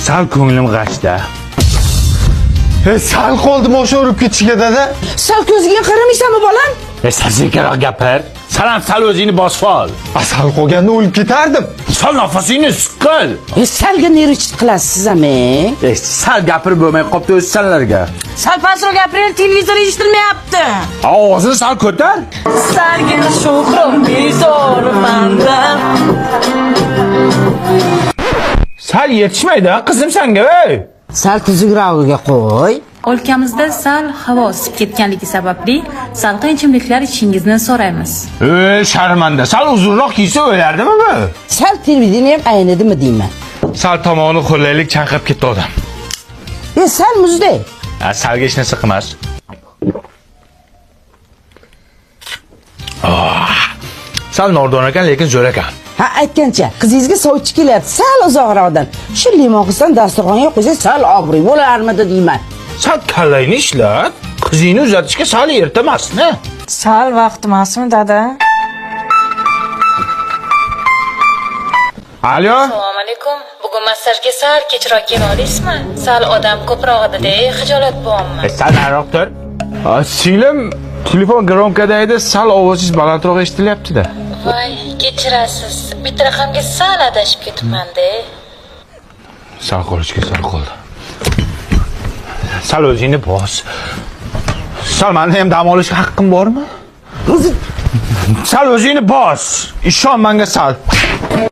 Sal ko'nglim g'ashda. Sal qoldi moshin urib ketishiga, dada. Sal ko'ziga qaramaysanmi, bolam? Sal sekinroq gapir. Sal ham sal o'zingni bosib ol. Sal qolganda o'lib ketardim. Sal nafasingni siqil. Salga nervchit qilasiz ham, e? Sal gapirib bo'lmay qopti o'zi sanlarga. Sal pastroq gapiring, televizor eshitilmayapti. Ovozini sal ko'tar. Salgina sho'xroq bezormandan. Sal yetishmaydi ha qizim sanga, ey. Sal tuzukrog'iga qo'y. O'lkamizda sal havo isib ketganligi sababli salqin ichimliklar ichishingizni so'raymiz. Ey, sharmanda. Sal uzunroq kiysa o'lardimi bu? Sal televideniye ham aynidimi deyman. Sal tomog'ini xo'rlaylik chanqab ketdi odam. Sal muzday. Ha, salga hech narsa qilmas. Oh, sal nordon ekan, lekin zo'r ekan. Ha, aytgancha, qizingizga sovchi kelyapti, sal uzoqroqdan. Shu limon qilsam dasturxonga qo'ysa sal obro'y bo'larmidi deyman. Sal kallangni ishlat. Qizingni uzatishga sal erta emasmi? Sal vaqt emasmi, dada? Alo? Assalomu alaykum. Bugun massajga sal kechroq kela olasizmi? Sal odam ko'proq edi-da, xijolat bo'lyapman. Sal nariroq tur. Singlim, telefon gromkada edi, sal ovozingiz balandroq eshitilyapti-da. Voy, kechirasiz. Bitta raqamga sal adashib ketibman-da. Sal qo'lishga sal qoldi. Sal o'zingni bos. Sal meni ham dam olishga haqqim bormi? Sal o'zingni bos. Ishon menga sal.